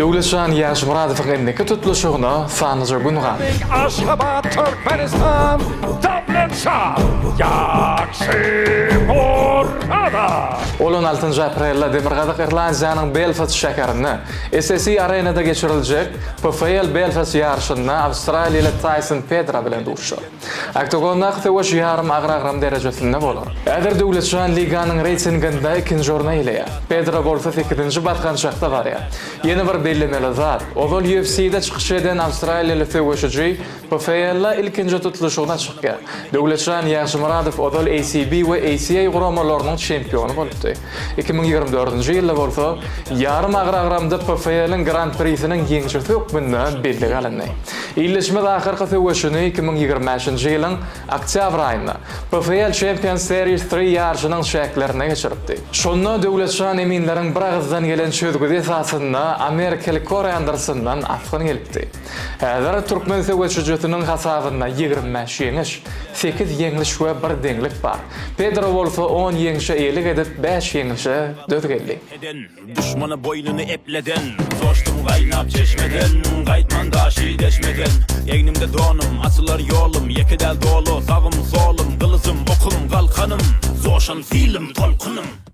Döwletjan Ýaşmyradowyň indiki tutluşygyna sanlyja gün galdy. Aşgabat Türkmenistan Dawletşa Ýagşymuradow. Ol on altynjy aprelde Demirgazyk Irlandiýanyň Belfast şäherinde SSE Arenada geçiriljek PFL Belfast ýaryşynda awstraliýaly Taýson Pedra bilen duşuşar. Oktagondaky söweş ýarym agyr agram derejesinde bolar. Häzir Döwletjan liganyň reýtinginde ikinji orny eýeleýär. Pedro bolsa sekizinji basgançakda barýar. Ýene bir bellemeli zat, ozal UFC-de çykyş eden awstraliýaly söweşiji PFL-de ilkinji tutluşygyna çykýar. Döwletjan Ýagşymyradow ozal ACB we ACA guramalarynyň çempiony bolupdy. 2024-nji ýylda bolsa ýarym agyr agramda PFL-iň Gran-prisiniň ýeňijisi hökmünde bellige alyndy. Ildeşimiz ahyrky söweşini 2025-nji ýylyň oktýabr aýynda PFL Champions Series III ýaryşynyň çäklerinde geçiripdi. Şonda Döwletjan eminleriň biragyzdan gelen çözgüdi esasynda amerikaly Kori Andersondan asgyn gelipdi. Häzir türkmen söweşijisiniň hasabynda 25 ýeňiş, sekiz ýeňliş we bir deňlik bar. Pedro bolsa on ýeňşe eýelik edip, bäş ýeňlişe döz geldi. Eden, duşmana boýnuny epleden, Joşdum gaýnap çeşmeden, Gaýtman daşy deşmeden. Egnimde donum, açylar ýolum, Ýeke däl doly, sagym, solum, Gylyjym, okum, galkanym, Joşan silim, tolkunym.